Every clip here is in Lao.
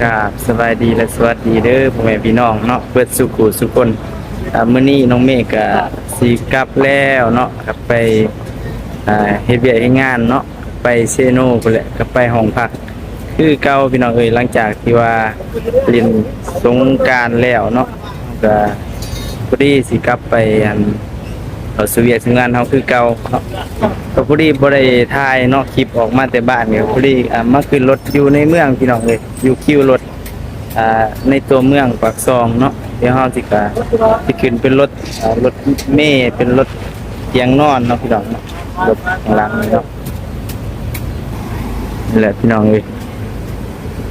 ກາບສະບາຍດີ ແລະ ສະຫວັດດີເດີ ພໍ່ແມ່ພີ່ນ້ອງເນາະ ເບິດສູ່ຜູ້ສູ່ຄົນ. ອາ ມື້ນີ້ນ້ອງເມກະຊິກັບແລ້ວເນາະ ກັບໄປ ອາ ເຮັດວຽກເຮັດງານເນາະ ໄປເຊໂນພຸ້ນແຫຼະ ກັບໄປຫ້ອງພັກຄືເກົ່າພີ່ນ້ອງເອີຍ. ຫຼັງຈາກທີ່ວ່າຫຼິ້ນສົງການແລ້ວເນາະ ກະພໍດີຊິກັບໄປ ອັນ ເຂົ້າສູ່ວຽກສູ່ງານເຮົາຄືເກົ່າເນາະ. ກໍພໍດີບໍ່ໄດ້ຖ່າຍເນາະ ຄລິບອອກມາແຕ່ບ້ານ ກໍພໍດີ ອາ ມາຂຶ້ນລົດຢູ່ໃນເມືອງພີ່ນ້ອງເອີຍ ຢູ່ຄິວລົດ ອາ ໃນຕົວເມືອງປາກຊ່ອງເນາະ. ດຽວເຮົາຊິກະ ຊິຂຶ້ນເປັນລົດ ອາ ລົດເມ ເປັນລົດຕຽງນອນເນາະພີ່ນ້ອງເນາະ ລົດຂ້າງຫຼັງນີ້ເນາະ. ນີ້ແຫຼະພີ່ນ້ອງເອີຍ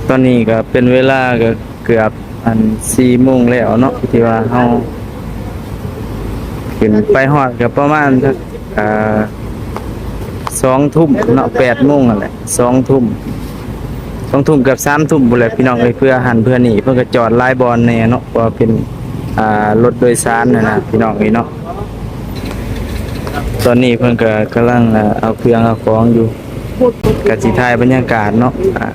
ຕອນນີ້ກໍເປັນເວລາກໍເກືອບ ອັນ ສີ່ໂມງແລ້ວເນາະ ທີ່ວ່າເຮົາຂຶ້ນໄປຮອດກໍປະມານ ເອີ ສອງທຸ່ມເນາະ ແປດໂມງຫັ້ນແຫຼະ ສອງທຸ່ມ ສອງທຸ່ມເກືອບສາມທຸ່ມພຸ້ນແຫຼະພີ່ນ້ອງເອີຍ. ເພື່ອຫັ້ນເພື່ອນີ້ ເພິ່ນກໍຈອດຫຼາຍບ່ອນແດ່ເນາະ ເພາະວ່າເປັນ ອາ ລົດໂດຍສານຫັ້ນນະພີ່ນ້ອງເອີຍເນາະ. ຕອນນີ້ເພິ່ນກໍກຳລັງ ອາ ເອົາເຄື່ອງເອົາຂອງຢູ່ ກະຊິຖ່າຍບັນຍາກາດເນາະ ອາ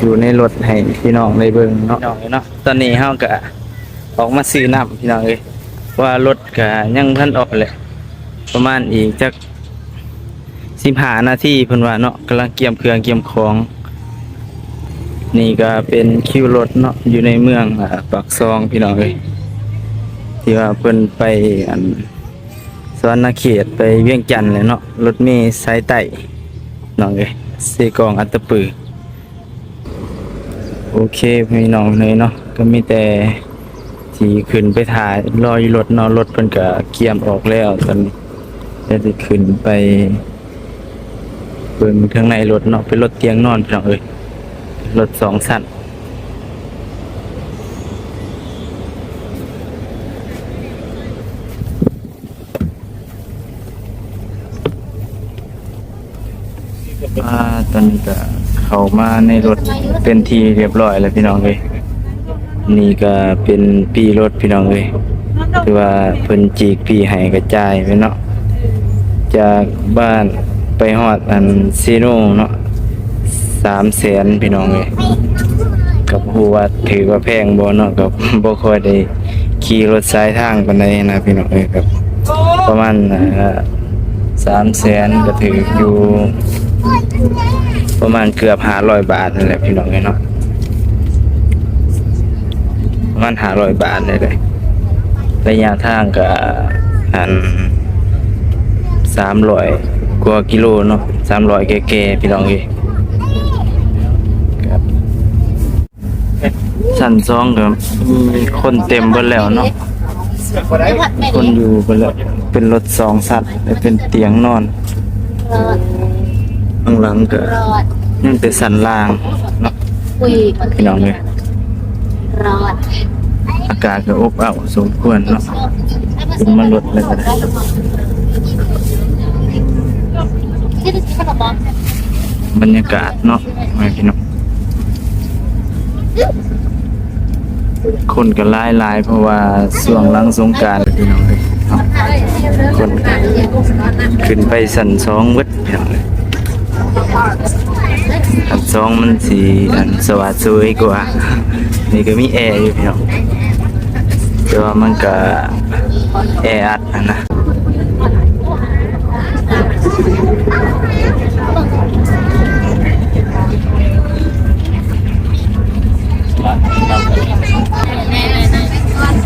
ຢູ່ໃນລົດໃຫ້ພີ່ນ້ອງໄດ້ເບິ່ງເນາະ ພີ່ນ້ອງເອີຍເນາະ. ຕອນນີ້ເຮົາກະອອກມາຊື້ນ້ຳພີ່ນ້ອງເອີຍ ເພາະວ່າລົດກະຍັງບໍ່ທັນອອກແຫຼະ ປະມານອີກຈັກສິບຫ້ານາທີເພິ່ນວ່າເນາະ. ກຳລັງກຽມເຄື່ອງກຽມຂອງ ນີ້ກະເປັນຄິວລົດເນາະ ຢູ່ໃນເມືອງ ອາ ປາກຊ່ອງພີ່ນ້ອງເອີຍ ທີ່ວ່າເພິ່ນໄປ ອັນ ສະຫວັນນະເຂດ ໄປວຽງຈັນແຫຼະເນາະ ລົດເມສາຍໃຕ້ພີ່ນ້ອງເອີຍ ເຊກອງ ອັດຕະປື. ໂອເຄພີ່ນ້ອງເອີຍເນາະ ກໍມີແຕ່ຊິຂຶ້ນໄປຖ້າລໍຢູ່ລົດເນາະ ລົດເພິ່ນກໍກຽມອອກແລ້ວ ຕອນນີ້ດຽວຊິຂຶ້ນໄປເບິ່ງເທິງໃນລົດເນາະ ເປັນລົດຕຽງນອນພີ່ນ້ອງເອີຍ ລົດສອງຊັ້ນ. ອາ ຕອນນີ້ກະເຂົ້າມາໃນລົດເປັນທີ່ຮຽບຮ້ອຍແລ້ວພີ່ນ້ອງເອີຍ. ນີ້ກະເປັນປີ້ລົດພີ່ນ້ອງເອີຍ ຄືວ່າເພິ່ນຈີກປີ້ໃຫ້ກະຈ່າຍແມ່ນເນາະ ຈາກບ້ານໄປຮອດອັນເຊໂນເນາະ ສາມແສນພີ່ນ້ອງເອີຍ. ກໍບໍ່ຮູ້ວ່າຖືກວ່າແພງບໍ່ເນາະ ກໍບໍ່ຄ່ອຍໄດ້ຂີ່ລົດສາຍທາງປານໃດນະພີ່ນ້ອງເອີຍ. ກໍປະມານ ເອີ ສາມແສນ ກໍຖືກຢູ່ປະມານເກືອບຫ້າຮ້ອຍບາດນີ້ແຫຼະພີ່ນ້ອງເອີຍເນາະ ປະມານຫ້າຮ້ອຍບາດນີ້ແຫຼະ. ໄລຍະທາງກໍ ອັນ ສາມຮ້ອຍກວ່າກິໂລເນາະ ສາມຮ້ອຍແກ່ໆ ພີ່ນ້ອງເອີຍ. ຊັ້ນສອງກໍມີຄົນເຕັມເບິດແລ້ວເນາະ ຄົນຢູ່ເບິດແລ້ວ ເປັນລົດສອງຊັ້ນ ແລະ ເປັນຕຽງນອນ ຂ້າງຫຼັງກໍຍັງແຕ່ຊັ້ນລ່າງເນາະ ພີ່ນ້ອງເອີຍ. ອາກາດກໍອົບອ້າວສົມຄວນເນາະ ຂຶ້ນມາລົດແລ້ວກໍໄດ້ ບັນຍາກາດເນາະ ພີ່ນ້ອງ ຄົນກໍຫຼາຍໆ ເພາະວ່າຊ່ວງຫຼັງສົງການ ພີ່ນ້ອງເອີຍເນາະ ຄົນຂຶ້ນໄປຊັ້ນສອງເບິດ ພີ່ນ້ອງເອີຍ. ຊັ້ນສອງມັນຊິ ອັນ ສະຫວາດສະເຫວີຍກວ່າ ນີ້ກໍມີແອຢູ່ພີ່ນ້ອງ ແຕ່ວ່າມັນກໍແອອັດຫັ້ນນະ.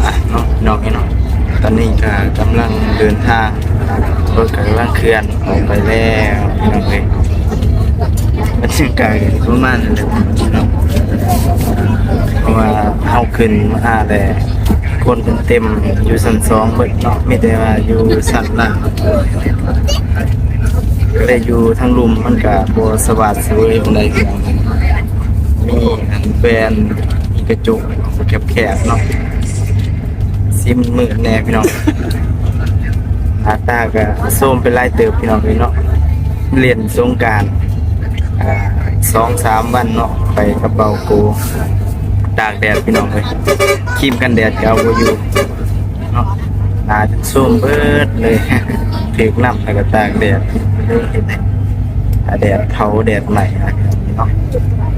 ອ່ະເນາະ ພີ່ນ້ອງເອີຍເນາະ ຕອນນີ້ກໍກຳລັງເດີນທາງ ລົດກໍກຳລັງເຄື່ອນອອກໄປແລ້ວ ພີ່ນ້ອງເອີຍ. ບັນຍາກາດກໍປະມານນັ້ນແຫຼະເນາະ ເພາະວ່າເຮົາຂຶ້ນມາແຕ່ຄົນເປັນເຕັມຢູ່ຊັ້ນສອງເບິດເນາະ ມີແຕ່ວ່າຢູ່ຊັ້ນລ່າງ ກໍໄດ້ຢູ່ທາງລຸ່ມ ມັນກະບໍ່ສະຫວາດສະເຫວີຍປານໃດ ມີອັນແວ່ນ ມີກະຈົກແຄບໆເນາະ ຊິມືດແດ່ພີ່ນ້ອງ. ໜ້າຕາກະໂຊມໄປຫຼາຍເຕີບພີ່ນ້ອງເອີຍເນາະ ຫຼິ້ນສົງການ ອ່າ ສອງສາມວັນເນາະ ໄປກັບເບົາໂກ ຕາກແດດພີ່ນ້ອງເອີຍ ຄຣີມກັນແດດກໍເອົາບໍ່ຢູ່ເນາະ ໜ້າຈົນໂຊມເບິດເລີຍ ຖືກນ້ຳແລ້ວກໍຕາກແດດ ເຮັດໃຫ້ແດດເຜົາແດດໄໝ້ເນາະ.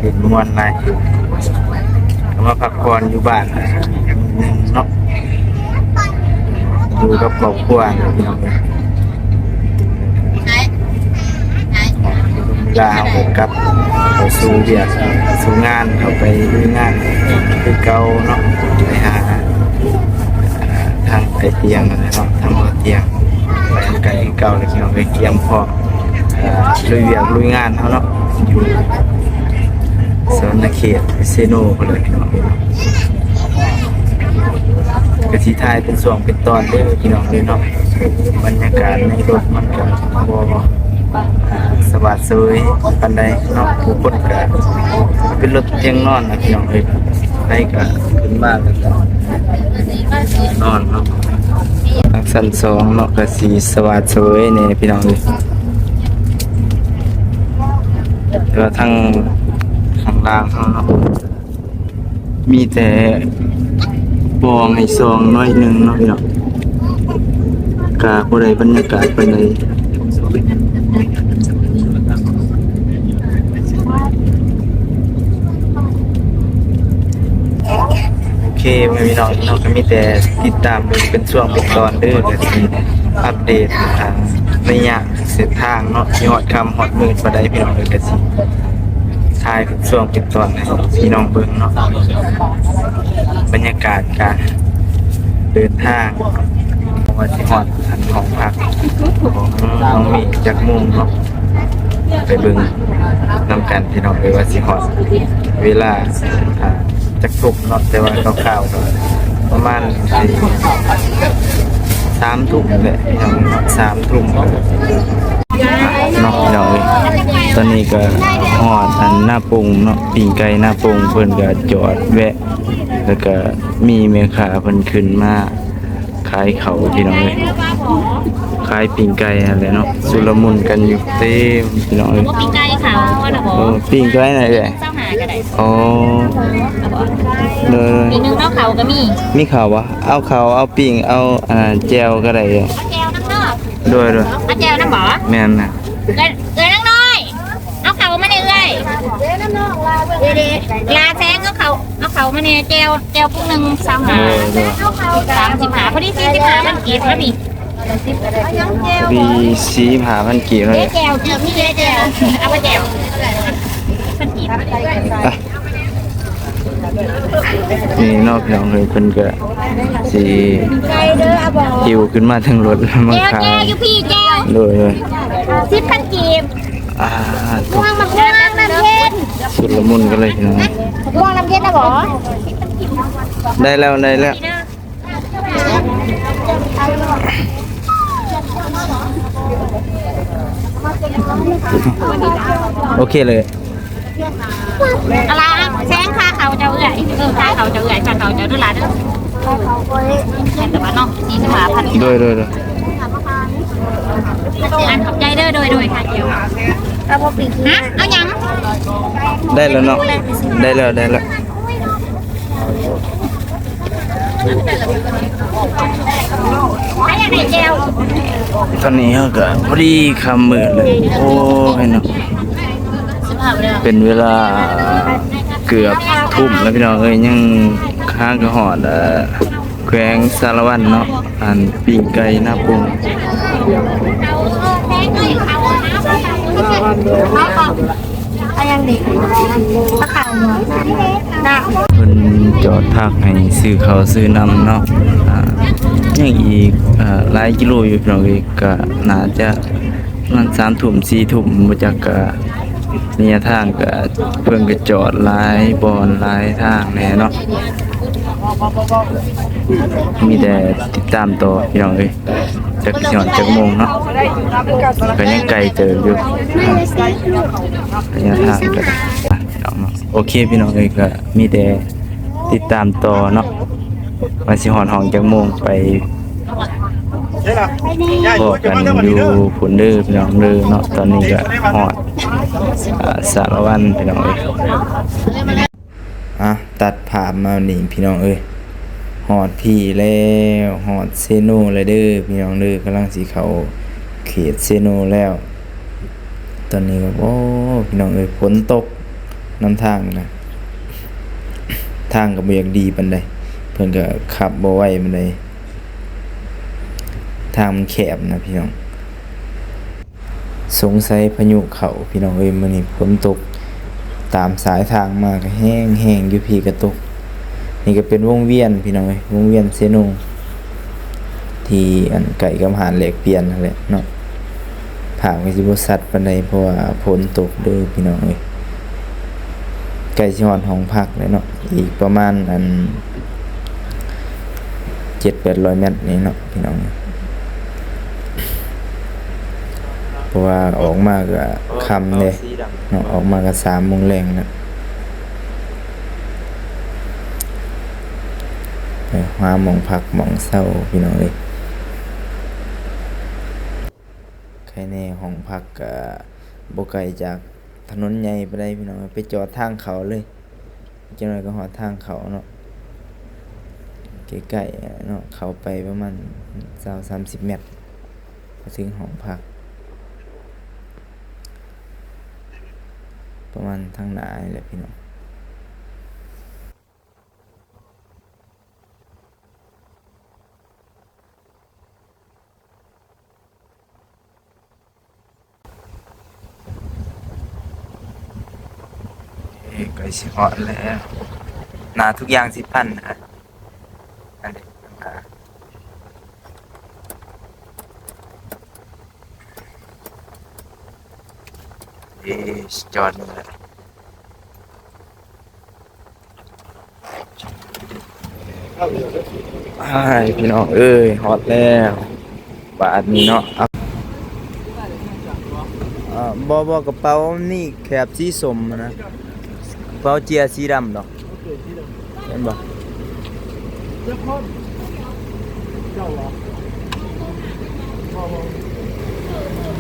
ມ່ວນຫຼາຍ ກໍມາພັກຜ່ອນຢູ່ບ້ານເນາະ ຢູ່ກັບຄອບຄົວພີ່ນ້ອງເອີຍ. ເວລາເຮົາກໍກັບເຂົ້າສູ່ວຽກສູ່ງານ ເຂົ້າໄປລຸຍງານຄືເກົ່າເນາະ ໄປຫາທາງອ້າຍຕຽງນັ້ນແຫຼະເນາະ ທາງບ່າວຕຽງ ໄປນຳກັນຄືເກົ່າເລີຍພີ່ນ້ອງເອີຍ. ກຽມພ້ອມລຸຍວຽກລຸຍງານເຮົາເນາະ ຢູ່ສະຫວັນນະເຂດ ເຊໂນພຸ້ນແຫຼະພີ່ນ້ອງເອີຍ. ກະຊິຖ່າຍເປັນຊ່ວງເປັນຕອນເດີພີ່ນ້ອງເອີຍເນາະ. ບັນຍາກາດໃນລົດມັນກະບໍ່ສະຫວາດສະເຫວີຍປານໃດເນາະ ຜູ້ຄົນກະເປັນລົດຕຽງນອນນະພີ່ນ້ອງເອີຍ. ໃຜກະຂຶ້ນມາກະນອນເນາະ. ທາງຊັ້ນສອງເນາະ ກະຊິສະຫວາດສະເຫວີຍແດ່ພີ່ນ້ອງເອີຍ. ແຕ່ວ່າທາງຂ້າງລ່າງເຮົາເນາະ ມີແຕ່ບໍ່ໃຫ້ສ່ອງໜ້ອຍໜຶ່ງເນາະພີ່ນ້ອງ ກະບໍ່ໄດ້ບັນຍາກາດປານໃດ. ໂອເຄ ພໍ່ແມ່ພີ່ນ້ອງເນາະ ກະມີແຕ່ຕິດຕາມເບິ່ງເປັນຊ່ວງເປັນຕອນເດີ ກະຊິອັບເດດ ອ່າ ໄລຍະ ເສັ້ນທາງເນາະ ຊິຮອດຄ່ຳຮອດມືດປານໃດພີ່ນ້ອງເອີຍ ກະຊິຖ່າຍເປັນຊ່ວງເປັນຕອນໃຫ້ພີ່ນ້ອງເບິ່ງເນາະ. ບັນຍາກາດການເດີນທາງ ເພາະວ່າຊິຮອດອັນຫ້ອງພັກຂອງນ້ອງມີຈັກໂມງເນາະ ໄປເບິ່ງນຳກັນພີ່ນ້ອງເອີຍ ວ່າຊິຮອດເວລາ ອ່າ ຈັກທຸ່ມເນາະ ແຕ່ວ່າຄ່າວໆກໍປະມານສາມທຸ່ມແຫຼະພີ່ນ້ອງເນາະ ສາມທຸ່ມເນາະພີ່ນ້ອງເອີຍ. ຕອນນີ້ກໍຮອດອັນນາປົງເນາະ ປີ້ງໄກ່ນາປົງ ເພິ່ນກໍຈອດແວະ ແລ້ວກໍມີແມ່ຄ້າເພິ່ນຂຶ້ນມາ ຂາຍເຂົ້າພີ່ນ້ອງເອີຍ ຂາຍປີ້ງໄກ່ຫັ້ນແຫຼະເນາະ ຊຸລະມຸນກັນຢູ່ເຕັມພີ່ນ້ອງເອີຍ. ປີ້ງໄກ່ເຂົ້າພໍລະບໍ? ເອີ ປີ້ງໄກ່ນະເອື້ອຍ ຊາວຫ້າກໍໄດ້. ອໍ ໂດຍ ປີໜຶ່ງເນາະ ເຂົ້າກໍມີ. ມີເຂົ້າບໍ່? ເອົາເຂົ້າ ເອົາປີ້ງ ເອົາ ອ່າ ແຈ່ວກໍໄດ້. ເອົາແຈ່ວນຳເນາະ. ໂດຍ ໂດຍ ເອົາແຈ່ວນຳບໍ? ແມ່ນນະ. ເອື້ອຍ ເອື້ອຍນາງນ້ອຍ ເອົາເຂົ້າມາແດ່ເອື້ອຍ. ລາແຊງ ເອົາເຂົ້າ ເອົາເຂົ້າມາແດ່ ແຈ່ວ ແຈ່ວປຸ້ງໜຶ່ງ ຊາວຫ້າ ໂດຍ ໂດຍ ສາມສິບຫ້າ ພໍດີ ສີ່ສິບຫ້າພັນກີບແລ້ວນີ້. ມີສີ່ສິບຫ້າພັນກີບແລ້ວ. ເດ້ແຈ່ວ ກີບມີເດ້ແຈ່ວ ເອົາບໍ່ແຈ່ວ ພັນກີບ. ນີ້ເນາະພີ່ນ້ອງເອີຍ ເພິ່ນກະຊິຫິ້ວຂຶ້ນມາເທິງລົດແລ້ວມັງຄະ. ແຈ່ວ ແຈ່ວຢູ່ພີ້ແຈ່ວ. ໂດຍ ໂດຍ ສິບພັນກີບ. ອ່າ ມ່ວງ ໝາກມ່ວງ ນ້ຳເຢັນ ຊຸນລະມຸນກັນເລີຍພີ່ນ້ອງ. ໝາກມ່ວງ ນ້ຳເຢັນນະບໍ? ໄດ້ແລ້ວ ໄດ້ແລ້ວ. ໂອເຄເລີຍ. ອະລາ ແຊງຄ່າເຂົ້າເຈົ້າເອື້ອຍ. ເອີ ຄ່າເຂົ້າເຈົ້າເອື້ອຍ ຄ່າເຂົ້າເຈົ້າເດີ້ຫຼານເດີ້. ແຕ່ວ່າເນາະ ສີ່ສິບຫ້າພັນ. ໂດຍ ໂດຍ ໂດຍ. ອັນຂອບໃຈເດີ້. ໂດຍ ໂດຍ. ເອົາບໍ່ປີກ ຮະ ເອົາຫຍັງ? ໄດ້ແລ້ວເນາະ ໄດ້ແລ້ວ ໄດ້ແລ້ວ. ຕອນນີ້ເຮົາກໍພໍດີຄ່ຳມືດເລີຍ. ໂອ້ຍເນາະ ເປັນເວລາເກືອບທຸ່ມແລ້ວພີ່ນ້ອງເອີຍ ຍັງຫາກໍຮອດ ເອີ ແຂວງສາລະວັນເນາະ. ອັນ ປີ້ງໄກ່ນາປຸງ ເອົາຫຍັງດີ? ປາເຂົ້າບໍ່? ນະ ເພິ່ນຈອດພັກໃຫ້ຊື້ເຂົ້າຊື້ນ້ຳເນາະ. ອ່າ ຍັງອີກ ອ່າ ຫຼາຍກິໂລຢູ່ພີ່ນ້ອງເອີຍ ກະໜ້າຈະປະມານສາມທຸ່ມ ສີ່ທຸ່ມ ບໍ່ຈັກ. ກະໄລຍະທາງກະເພິ່ນກະຈອດຫຼາຍບ່ອນຫຼາຍທາງແດ່ເນາະ. ມີແຕ່ຕິດຕາມຕໍ່ພີ່ນ້ອງເອີຍ. ຈັກຊິຮອດຈັກໂມງເນາະ ກໍຍັງໄກເຕີບຢູ່ ໄລຍະທາງກໍ ໂອເຄພີ່ນ້ອງເອີຍ ກໍມີແຕ່ຕິດຕາມຕໍ່ເນາະ ວ່າຊິຮອດຫ້ອງຈັກໂມງ ໄປພໍ້ກັນຢູ່ພຸ້ນເດີພີ່ນ້ອງເດີເນາະ. ຕອນນີ້ກໍຮອດ ອ່າ ສາລະວັນພີ່ນ້ອງເອີຍ. ອ່ະ ຕັດພາບມານີ້ພີ່ນ້ອງເອີຍ ຮອດພີ້ແລ້ວ ຮອດເຊໂນແລ້ວເດີພີ່ນ້ອງເດີ ກຳລັງຊິເຂົ້າເຂດເຊໂນແລ້ວ. ຕອນນີ້ກໍ ໂອ້ ພີ່ນ້ອງເອີຍ ຝົນຕົກ ນຳທາງນະ ທາງກໍບໍ່ຢາກດີປານໃດ ເພິ່ນກໍຂັບບໍ່ໄວປານໃດ ທາງມັນແຄບນະພີ່ນ້ອງ. ສົງໄສພາຍຸເຂົ້າພີ່ນ້ອງເອີຍ ມື້ນີ້ຝົນຕົກ ຕາມສາຍທາງມາກໍແຮງໆ ຢູ່ພີ້ກໍຕົກ. ນີ້ກໍເປັນວົງວຽນພີ່ນ້ອງເອີຍ ວົງວຽນເຊໂນ ທີ່ອັນໃກ້ກັບຮ້ານແລກປ່ຽນຫັ້ນແຫຼະເນາະ. ພາບກໍຊິບໍ່ຊັດປານໃດ ເພາະວ່າຝົນຕົກເດີພີ່ນ້ອງເອີຍ. ໃກ້ຊິຮອດຫ້ອງພັກແລ້ວເນາະ ອີກປະມານອັນ ເຈັດແປດຮ້ອຍແມັດນີ້ເນາະພີ່ນ້ອງ ເພາະວ່າອອກມາກໍຄ່ຳເດ້ເນາະ ອອກມາກໍສາມໂມງແລງແລ້ວ. ໄປຫາໝ່ອງພັກໝ່ອງເຊົາພີ່ນ້ອງເອີຍ. ໃຄແນ່ຫ້ອງພັກກະບໍ່ໄກຈາກຖະໜົນໃຫຍ່ປານໃດພີ່ນ້ອງ ໄປຈອດທາງເຂົ້າເລີຍ ຈັກໜ້ອຍກໍຮອດທາງເຂົ້າເນາະ ໃກ້ໆເນາະ ເຂົ້າໄປປະມານຊາວສາມສິບແມັດ ກໍເຖິງຫ້ອງພັກ ປະມານທາງໜ້ານີ້ແຫຼະພີ່ນ້ອງ. ເອີ ໃກ້ຊິຮອດແລ້ວ ໜ້າທຸກຢ່າງສິບພັນນະ ອັນນີ້ ເອີ ຈອດນີ້ແຫຼະ. ອ້າຍ ພີ່ນ້ອງເອີຍ ຮອດແລ້ວບາດນີ້ເນາະ. ເອີ ບໍ່ ບໍ່ ກະເປົານີ້ແຖບສີສົ້ມຫັ້ນນະ ກະເປົາເຈ້ຍສີດຳດອກ ເຫັນບໍ່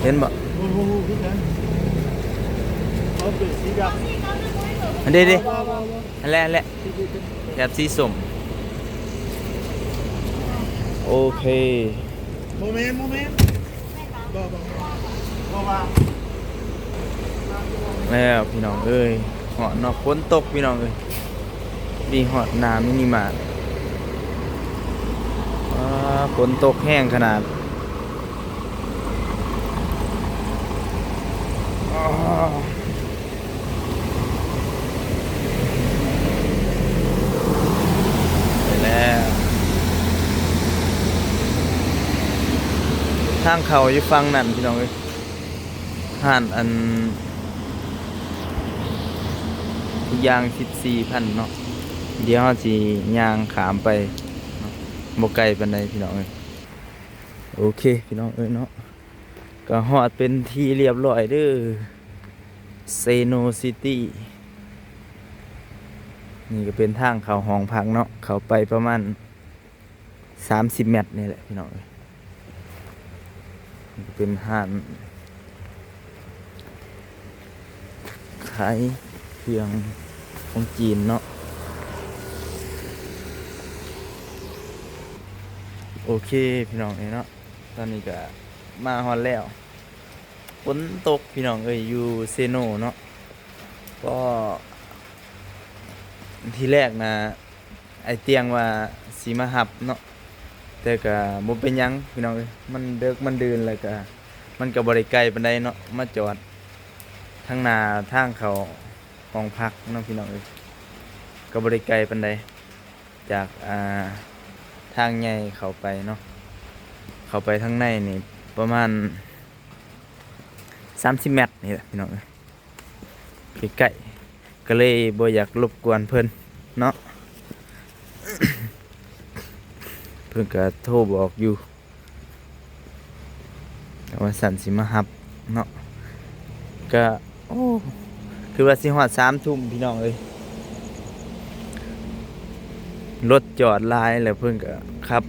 ເຫັນບໍ່ ອັນເດ້ ເດ້. ຫັ້ນແຫຼະ ຫັ້ນແຫຼະ ແຖບສີສົ້ມ. ໂອເຄ ໂມເມນ ໂມເມນ ບໍ່ ບໍ່ ບໍ່ວ່າ ແລ້ວພີ່ນ້ອງເອີຍ ຮອດເນາະ ຝົນຕົກພີ່ນ້ອງເອີຍ ນີ້ຮອດໜ້າມິນິມາດ ອາ ຝົນຕົກແຮງຂະໜາດ. ໄປແລ້ວ ທາງເຂົ້າຢູ່ຝັ່ງນັ້ນພີ່ນ້ອງເອີຍ ຮ້ານອັນທຸກຢ່າງສິບສີ່ພັນເນາະ. ດຽວເຮົາຊິຍ່າງຂ້າມໄປເນາະ ບໍ່ໄກປານໃດພີ່ນ້ອງເອີຍ. ໂອເຄພີ່ນ້ອງເອີຍເນາະ ກໍຮອດເປັນທີ່ລຽບຮ້ອຍເດີ ເຊໂນຊິຕີ. ນີ້ກໍເປັນທາງເຂົ້າຫ້ອງພັກເນາະ ເຂົ້າໄປປະມານສາມສິບແມັດນີ້ແຫຼະພີ່ນ້ອງເອີຍ. ນີ້ກໍເປັນຮ້ານຂາຍເຄື່ອງຂອງຈີນເນາະ. ໂອເຄພີ່ນ້ອງເອີຍເນາະ ຕອນນີ້ກະມາຮອດແລ້ວ. ຝົນຕົກພີ່ນ້ອງເອີຍ ຢູ່ເຊໂນເນາະ. ກໍທີແລກນະ ອ້າຍຕຽງວ່າຊິມາຮັບເນາະ ແຕ່ກະບໍ່ເປັນຫຍັງພີ່ນ້ອງເອີຍ ມັນເດິກມັນດື່ນ ແລ້ວກະມັນກະບໍ່ໄດ້ໄກປານໃດເນາະ ມາຈອດທາງໜ້າທາງເຂົ້າຫ້ອງພັກເນາະພີ່ນ້ອງເອີຍ ກະບໍ່ໄດ້ໄກປານໃດ ຈາກ ອ່າ ທາງໃຫຍ່ເຂົ້າໄປເນາະ ເຂົ້າໄປທາງໃນນີ້ປະມານສາມສິບແມັດນີ້ແຫຼະພີ່ນ້ອງເອີຍ ໃກ້ໆ ກະເລີຍບໍ່ຢາກລົບກວນເພິ່ນເນາະ. ເພິ່ນກະໂທບອກຢູ່ ວ່າຊັ້ນຊິມາຮັບເນາະ ກະ ໂອ້ ຄືວ່າຊິຮອດສາມທຸ່ມພີ່ນ້ອງເອີຍ ລົດຈອດຫຼາຍ ແລ້ວເພິ່ນກະຂັບ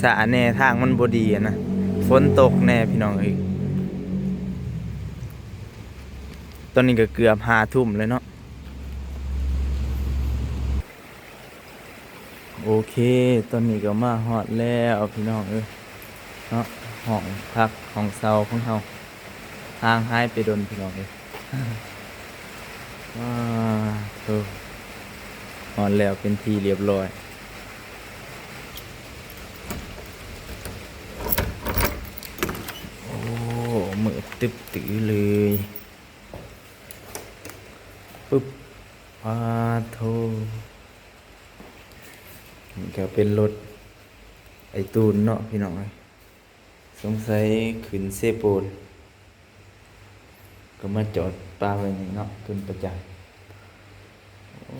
ຊ້າແດ່ ທາງມັນບໍ່ດີຫັ້ນນະ ຝົນຕົກແດ່ພີ່ນ້ອງເອີຍ. ຕອນນີ້ກະເກືອບຫ້າທຸ່ມແລ້ວເນາະ. ໂອເຄ ຕອນນີ້ກໍມາຮອດແລ້ວພີ່ນ້ອງເອີຍເນາະ ຫ້ອງພັກຫ້ອງເຊົ່າຂອງເຮົາ ຫ່າງຫາຍໄປດົນພີ່ນ້ອງເອີຍ. ອາ ໂທ້ ຮອດແລ້ວເປັນທີ່ລຽບຮ້ອຍ. ໂອ້ ມືດຕຶບຕື້ເລີຍ. ປຶບ ອາ ໂທ້ ນີ້ກະເປັນລົດໄອ້ຕູນເນາະ ພີ່ນ້ອງເອີຍ. ສົງໄສຂຶ້ນເຊໂປນ ກໍມາຈອດປະໄວ້ນີ້ເນາະ ເປັນປະຈຳ. ໂອ້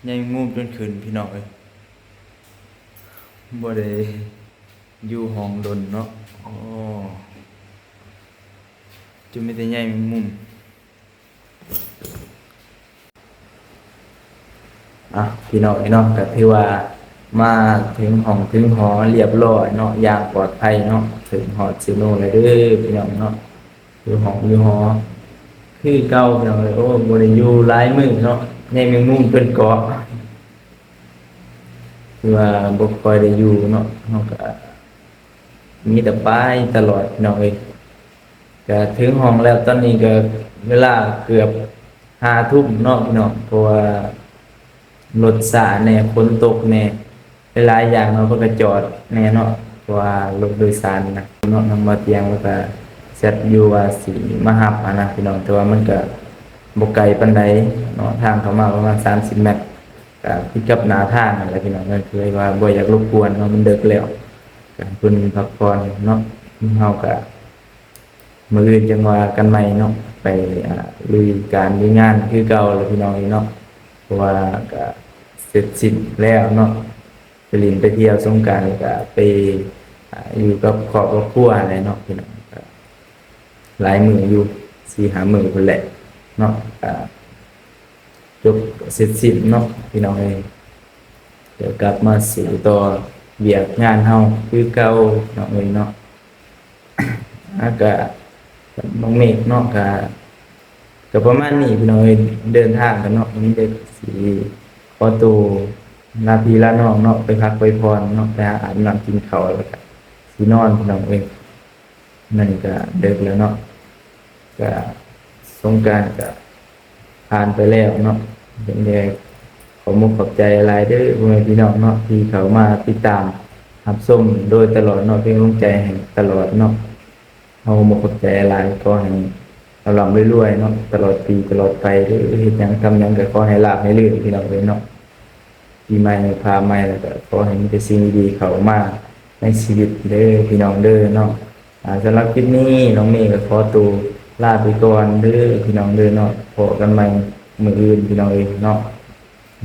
ໃຫຍ່ງູມຈົນຂຶ້ນ ພີ່ນ້ອງເອີຍ. ບໍ່ໄດ້ຢູ່ຫ້ອງດົນເນາະ. ໂອ້ ຈຸມີແຕ່ໃຫຍ່ງູມ. ອ່ະ ພີ່ນ້ອງເອີຍເນາະ ກໍຖືວ່າມາເຖິງຫ້ອງເຖິງຫໍລຽບຮ້ອຍເນາະ ຢ່າງປອດໄພເນາະ. ເຖິງຮອດເຊໂນແລ້ວເດີ ພີ່ນ້ອງເນາະ. ຢູ່ຫ້ອງຢູ່ຫໍຄືເກົ່າ ພີ່ນ້ອງເອີຍ. ໂອ້ ບໍ່ໄດ້ຢູ່ຫຼາຍມື້ເນາະ ໃຍແມງມຸມເພິ່ນເກາະ ຄືວ່າບໍ່ຄ່ອຍໄດ້ຢູ່ເນາະ. ເຮົາກໍມີແຕ່ໄປຕະຫຼອດ ພີ່ນ້ອງເອີຍ. ກະເຖິງຫ້ອງແລ້ວ ຕອນນີ້ກະເວລາເກືອບຫ້າທຸ່ມເນາະ ພີ່ນ້ອງ. ເພາະວ່າລົດຊ້າແດ່ ຝົນຕົກແດ່ ຫຼາຍໆຢ່າງເນາະ ເພິ່ນກະຈອດແດ່ເນາະ. ເພາະວ່າລົດໂດຍສານນະເນາະ ທາງບ່າວຕຽງລາວກະແຊັດຢູ່ວ່າຊິມາຮັບຫັ້ນນະ ພີ່ນ້ອງ. ແຕ່ວ່າມັນກະບໍ່ໄກປານໃດເນາະ ທາງເຂົ້າມາປະມານສາມສິບແມັດ ກະຕິດກັບໜ້າທາງຫັ້ນແຫຼະ ພີ່ນ້ອງ. ກໍເລີຍວ່າບໍ່ຢາກລົບກວນເນາະ ມັນເດິກແລ້ວ ກະໃຫ້ເພິ່ນພັກຜ່ອນເນາະ. ເຮົາກະ ມື້ອື່ນຈັ່ງວ່າກັນໃໝ່ເນາະ ໄປ ອ່າ ລຸຍການລຸຍງານຄືເກົ່າແຫຼະ ພີ່ນ້ອງເອີຍເນາະ. ເພາະວ່າກະເສັດສິ້ນແລ້ວເນາະ ໄປຫຼິ້ນໄປທ່ຽວສົງການ ແລ້ວກະໄປ ອ່າ ຢູ່ກັບຄອບກັບຄົວຫັ້ນແຫຼະເນາະ ພີ່ນ້ອງ. ກະຫຼາຍມື້ຢູ່ ສີ່ຫ້າມື້ພຸ້ນແຫຼະເນາະ. ກະ ຈົບເສັດສິ້ນເນາະ ພີ່ນ້ອງເອີຍ. ດຽວກັບມາສູ້ຕໍ່ວຽກງານເຮົາຄືເກົ່າ ພີ່ນ້ອງເອີຍເນາະ. ອາ ກະ ນ້ອງເມກເນາະ ກະ ກະປະມານນີ້ ພີ່ນ້ອງເອີຍ. ເດີນທາງກັນເນາະ ມີແຕ່ຊິຂໍໂຕລາພີ່ລານ້ອງເນາະ ໄປພັກໄປຜ່ອນເນາະ ໄປຫາອາບນ້ຳກິນເຂົ້າ ແລ້ວກະຊິນອນ ພີ່ນ້ອງເອີຍ. ນັ້ນກະເດິກແລ້ວເນາະ ກະສົງການກະຜ່ານໄປແລ້ວເນາະ. ຈັ່ງໃດ ຂໍມຸກຂອບໃຈຫຼາຍເດີ ພໍ່ແມ່ພີ່ນ້ອງເນາະ ທີ່ເຂົ້າມາຕິດຕາມຮັບຊົມໂດຍຕະຫຼອດເນາະ ເປັນກຳລັງໃຈໃຫ້ຕະຫຼອດເນາະ. ເຮົາມຸກຂອບໃຈຫຼາຍ ຂໍໃຫ້ລ່ຳໆລວຍໆເນາະ ຕະຫຼອດປີຕະຫຼອດໄປເດີ. ເຮັດຫຍັງທຳຫຍັງກະຂໍໃຫ້ລາບໃຫ້ລື່ນ ພີ່ນ້ອງເອີຍເນາະ. ປີໃໝ່ຟ້າໃໝ່ ແລ້ວກໍຂໍໃຫ້ມີແຕ່ສິ່ງດີໆເຂົ້າມາໃນຊີວິດເດີ ພີ່ນ້ອງເດີເນາະ. ອາ ສຳລັບຄລິບນີ້ ນ້ອງເມກກໍຂໍໂຕລາໄປກ່ອນເດີ ພີ່ນ້ອງເດີເນາະ. ພໍ້ກັນໃໝ່ມື້ອື່ນ ພີ່ນ້ອງເອີຍເນາະ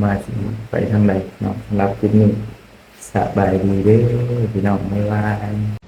ວ່າຊິໄປທາງໃດເນາະ. ສຳລັບຄລິບນີ້ ສະບາຍດີເດີ ພີ່ນ້ອງ ບາຍບາຍ.